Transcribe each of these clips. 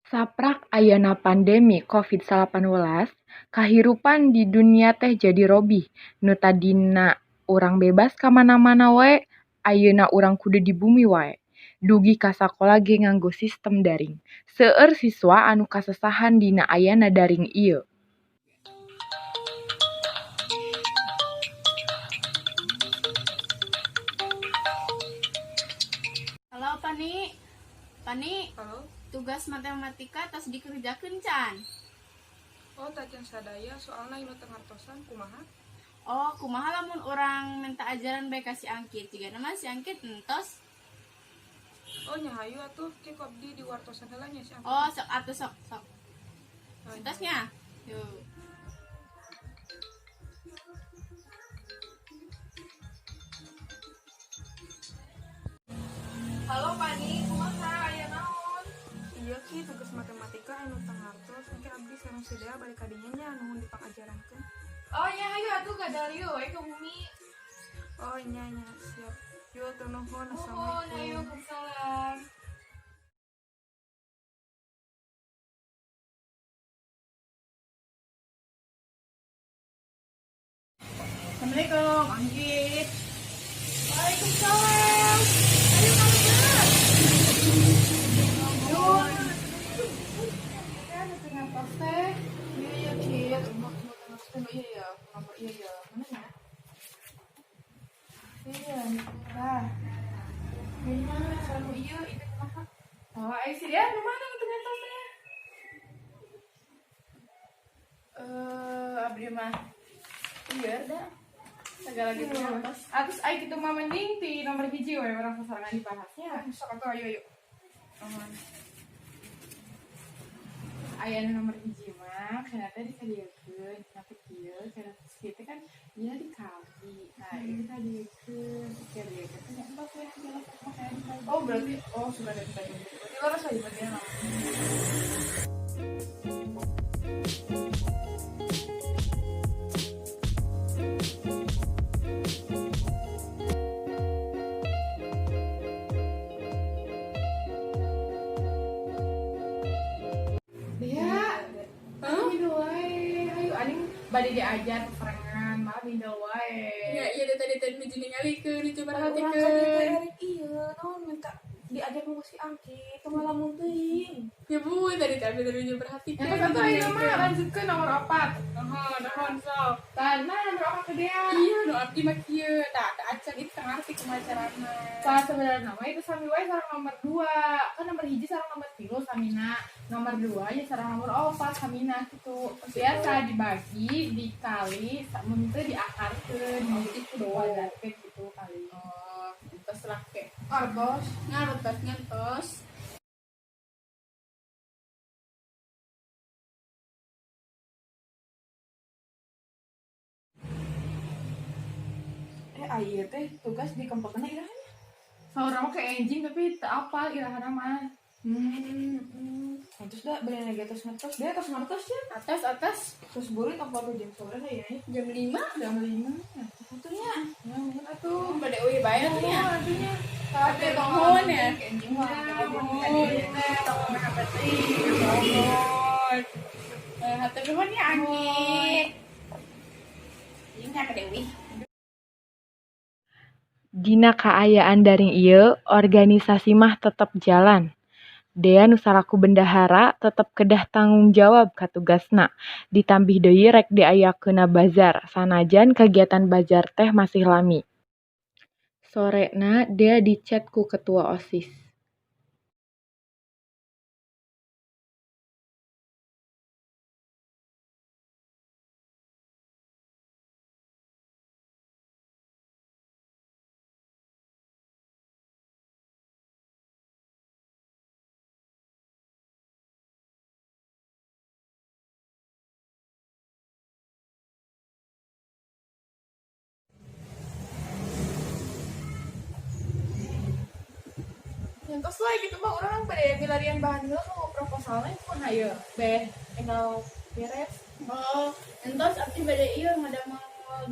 Saprak ayana pandemi Covid-19, kahirupan di dunia teh jadi robih. Nu tadina urang bebas ka mana-mana wae, ayeuna urang kudu di bumi wae. Dugi ka sakola ge nganggo sistem daring. Seueur siswa anu kasesahan dina ayana daring ieu. Halo Pani, Pani, Halo, tugas matematika tos dikerjakeun can? Oh, tacan sadaya, soalna ieu teu ngartosan kumaha? Oh, kumaha lamun urang minta ajaran bae ka si Angkit, jigana mah si Angkit entos. Oh nya, hayu atuh, ke ku abdi diwartosan heula nya si Angkit. Oh, sok atuh, sok sok. Oh, nya. Entos nya? Yuk. Halo Pani, kumaha, aya naon? Iya Ki, tugas matematika anu teu ngartos, engke abdi sareng si Dea bade ka dinya nya, nuhun dipangajarankeun. Oh nya, hayu atuh ka dieu we ka bumi. Oh nya nya, siap. Yuk, hatur nuhun. Nuhun, ayo. Assalamualaikum. Waalaikumsalam. Assalamualaikum, Angkit. Waalaikumsalam. Ayo kalebet. Nuhun. Ya, nu teu ngartos teh. Iya iya Ki, nu teu ngartos teh, iya ya, nomor iya ya. Mana nya? Iya, tah. Ini mana sareng nu ieu, ieu kumaha? Oh, ai si Dea nu mana nu teu ngartos teh? Eh, abdi mah iya da. Segala gitu ngartos. Atus ai kitu mah mending ti nomor 1 we urang sasarengan dibahasnya. Sok atuh, ayo ayo. Aman. Aya nu nomor 1 mah cenah teh disadiakeun cenah teh kieu, cenah kieu teh kan ieu dikali. Nah, ieu disadiakeun, disadiakeun teh nya entos we jelas mah kayak dikali. Oh, berarti oh sudah ada tadi. Berarti leres aja bagian nama. Dea, middle wae. Hayu aning bade diajar sasarengan, malah middle wae. Ya, iya da, tadi tadi nuju ningalikeun, nuju Urang ka dieu teh perhatikeun. erek ieu, naon, minta diajar ku si Angkit, teu ngalamun teuing. Ya bu, tadi tadi tadi nuju perhatikeun. Yang satu ayo mah lanjutkeun nomor 4. Nuhun, nuhun sok. Tah, nah nomor 4 ke Dea. Iya, nu abdi mah kieu. Tah, tah acan itu teu ngarti kumaha carana. Tah, sebenarnya mah itu sami wae sareng nomor 2. Kan nomor 1 sareng nomor 3 samina. Nomor 2 ya sareng nomor 4 samina gitu. Biasa dibagi, dikali, mun teu diakarkeun, jadi kudu kuadratkeun gitu kali. Oh, entos lah ke. Artos. Ngartos ngantos. Eh, ai ieu teh tugas dikempelkeun iraha nya? Saurang mah kayak anjing tapi teu apal irahana mah. Terus da bade ge tos ngertos, dia tos ngertos ya. Atas atas. Terus burit apa tuh jam sabaraha ya? Jam 5. Jam 5. Atuh nya. Ya, mungkin atuh. Bade uih bae atuh nya. Oh, atuh nya. Tapi nuhun ya. Anjing mah. Nuhun teh tong ngomong teuing. Nuhun. Eh, hatur nuhun ya Angkit. Ini ka Dewi. Dina kaayaan daring ieu, organisasi mah tetep jalan. Dea nu salaku bendahara tetep kedah tanggung jawab ka tugasna. Ditambih deui rek diayakeunna bazar, sanajan kagiatan bazar teh masih lami. Sorena Dea dichat ku ketua OSIS. Nyentos lah gitu mah urang bade milarian bahan heula ka proposalnya kumaha ieu? Beh enggal beres. Oh, entos abdi bade ieu ngadamel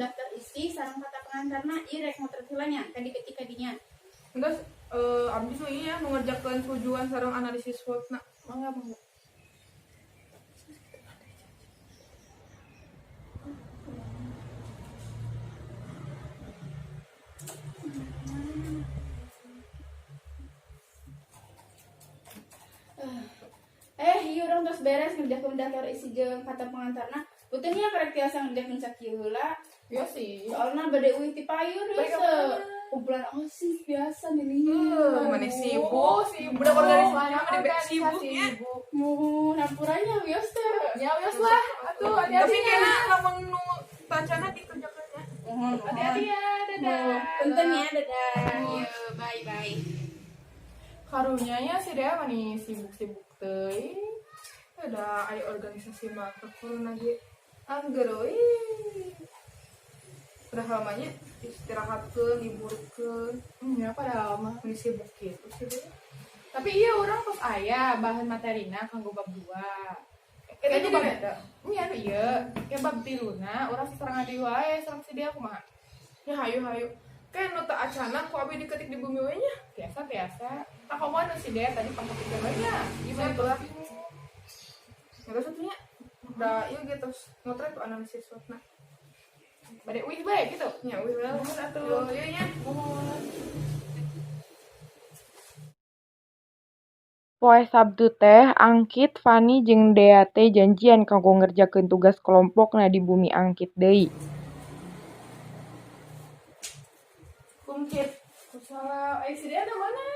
daftar isi sareng kata pengantarna, ieu rek motret heula nya kadi ketika dinya. Terus abdi nu ieu ya nu ngerjakeun tujuan sareng analisis SWOT na. Mangga, mangga. ieu urang tos beres ngerjakeun daftar isi jeung kata pengantarna. Punten nya karek tiasa ngerjakeun sakieu heula. Iya sih. Soalna bade uih ti payun Bade we ka mana? Kumpulan OSIS biasa nih. Mana sibuk. Oh, sibuk. Budak organisasi Mana mah debek sibuk nya. sibuk. Muhun hampuranya wios teh. Ya wios lah. Atuh hati-hati Tapi ya. kena lamun nu tacana dikerjakeun nya. Muhun. Hati-hati ya, dadah. Punten ya, dadah. Iya, bye bye. Karunya nya si Dea mah nih sibuk-sibuk teuing. Ada aya organisasi mah kekurun lagi angger euy. Padahal mah nya istirahatkeun, liburkeun, Ya padahal mah. meni sibuk gitu sih Dea. Tapi iya orang tos aya bahan materina kanggo bab 2. Eta Kayaknya jadi bab beda. Iya anu ieu, ya bab tiluna urang sasarangan deui wae sareng si Dea kumaha. Ya hayu hayu. Kayak nu teu acana ku abi diketik di bumi we nya. Biasa biasa. Tak komo anu si Dea tadi pangkepikeun we nya. Gimana Siap lah. Ya satunya da ieu ge tos ngotret tuh analisis SWOT-na. Bade uih bae gitu. Nya uih we Nuhun atuh. Yo ieu nya. Nuhun. Poe Sabtu teh Angkit, Fani jeung Dea teh janjian kanggo ngerjakeun tugas kelompokna di bumi Angkit deui. Kumkit. Salah, si Dea ada mana?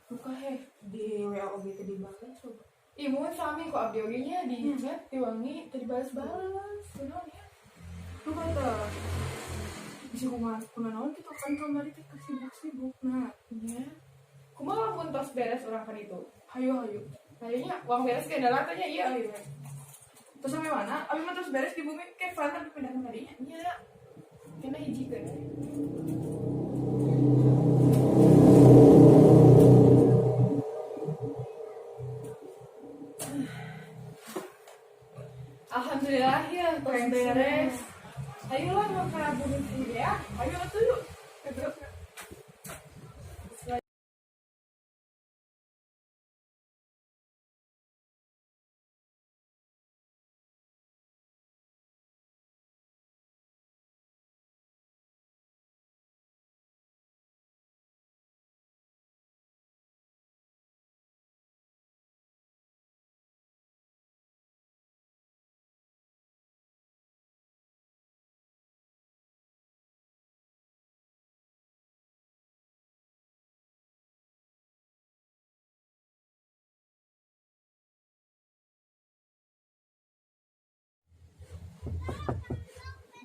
Buka heh di WA oge teh dibales coba. Ih, mun sami ku abdi oge nya di chat diwangi teu dibales-bales. Kunaon ya? Lu kata bisa kumaha kunaon gitu kan kamari teh sibuk-sibuk nah. Nya. Kumaha lamun tos beres urang kan itu? Hayu hayu. Kayaknya uang beres ke dalam tanya iya. Hayu. Terus sampai mana? Abi mah terus beres di bumi kayak Fran tapi pindah ke tadinya. Nya. Kena hijikeun. Alhamdulillah ya, tos beres. Ayolah mau ke bumi sendiri ya. Hayu atuh yuk. Terus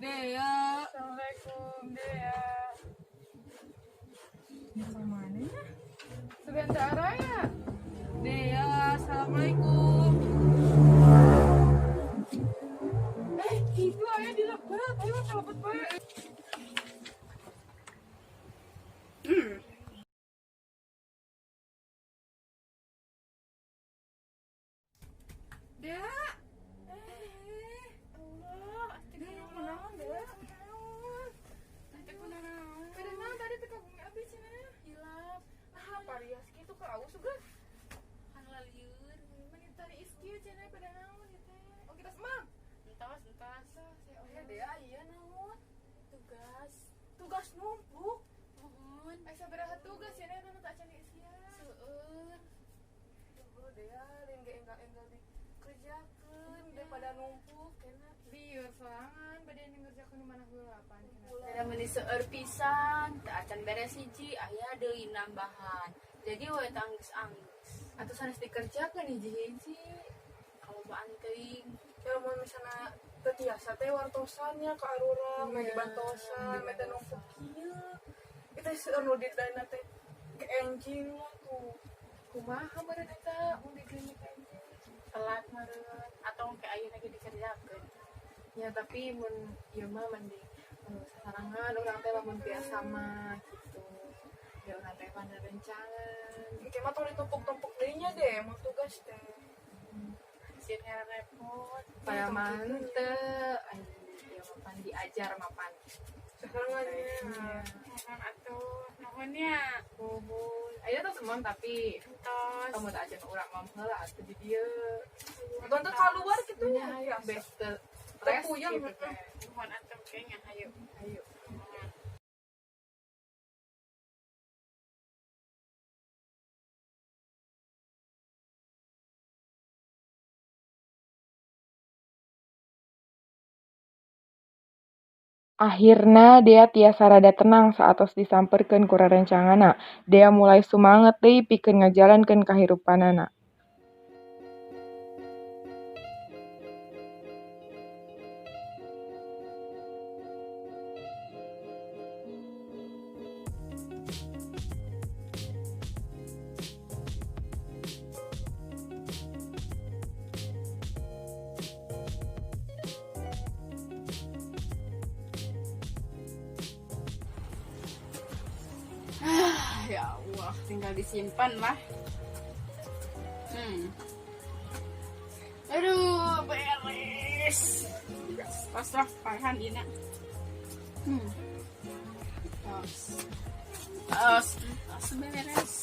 Dea. Assalamualaikum, Dea. Mana ya? Sebentar ya. Dea, assalamualaikum. Itu aya di lebet. Ayo ka lebet bae. Dea. Allah, Dea, kunaon Dea? Tadi kunaon? Padahal tadi teh ka bumi abdi cenah. Hilap, Ah, parias kitu ka aus sugan. kan lalieur. Meni tadi iskieu cenah pada naon ieu teh. Oh, kita semang. Entos, entos. Eh, Dea, iya naon? Tugas. Tugas numpuk. Muhun. Ai sabaraha tugas cenah nu teu acan diisian. Seueur. Duh, Dea, lain ge enggal-enggal dikerjakeun daripada numpuk kena. Lieur sorangan bade ngerjakeun di mana heula pan cenah. Da meuni seueur pisan, teu acan beres hiji, aya deui nambahan. Jadi we teu anggeus-anggeus. Atau sanes dikerjakeun hiji-hiji. Kalobaan teuing. Ya mun misalna teu tiasa teh wartosan nya ka arurang, meh dibantosan, meh teh numpuk kieu. Itu seueur nu didana teh ke enjing lah tuh. Kumaha meureun eta mun diklinik aja. Telat meureun atau ke ayeuna ge dikerjakeun. Ya tapi mun ieu mah mending sasarangan urang teh lamun biasa mah gitu. Ya urang teh pan rencangan. Engke mah tong ditumpuk-tumpuk deui nya deh, mau tugas teh. Sieun ngarepot. Pada mante, ai ieu mah pan diajar mah pan. Sasarangannya. Nuhun atuh. Nuhun nya. Nuhun. Ayeuna tos emon tapi Entos. kamu tak ajar urang mah heula atuh di dieu. Atau teu kaluar kitu nya. Nya best stres Puyeng, gitu teh. Nuhun atuh kayaknya hayu. Ayo. Akhirna Dea tiasa rada tenang saatos disamperkeun ku rerencanganna. Dea mulai sumanget deui pikeun ngajalankeun kahirupanana. Ya Allah, tinggal disimpan lah. Aduh, beres. Tos lah, pahan dina. Tos. Tos, tos beres.